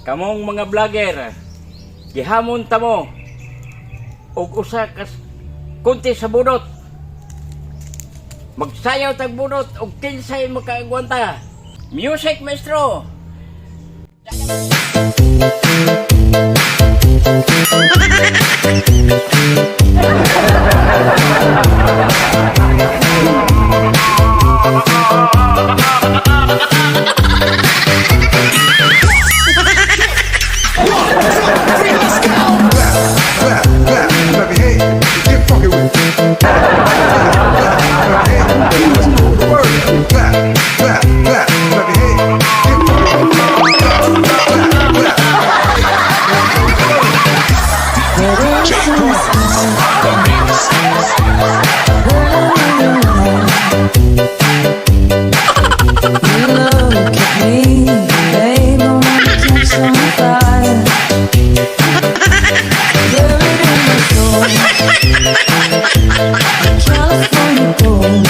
Kamong mga vlogger, gihamon ta mo og usa ka contest sa bunot. Magsayaw tag bunot og kinsay makaagwanta. Music, maestro. Clap, clap, clap your hands. Get funky with it. Clap, clap, clap your hands. Let's go to work. Clap, clap, clap, clap your hands. Get funky with it. Clap, clap, clap. You look at me, babe, I wanna catch on fire. Buried in my soul, California gold.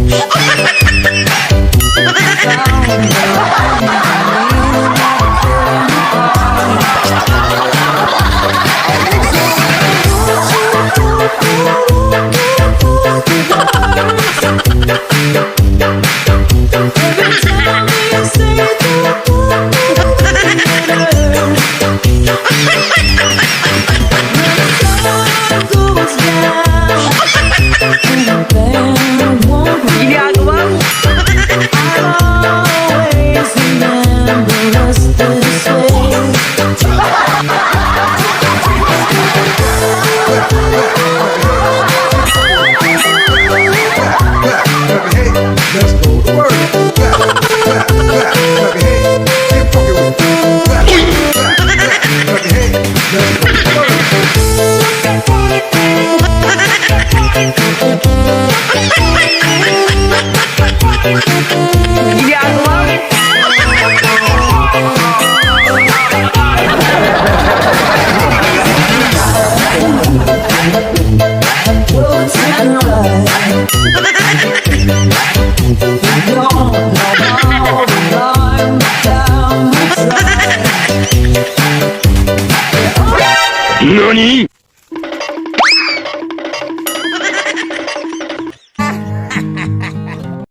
Found the one I need, I couldn't buy. Every time you say the When the sun goes down and the band won't play, I'll always remember us this way. Clap, clap, clap, clap your hands. Let's go to work. Clap, clap, clap, clap your hands. Get funky with it. Clap, clap, clap, clap your hands. Let's go to work. We'll take a ride. We don't know how to climb down the track. NANI?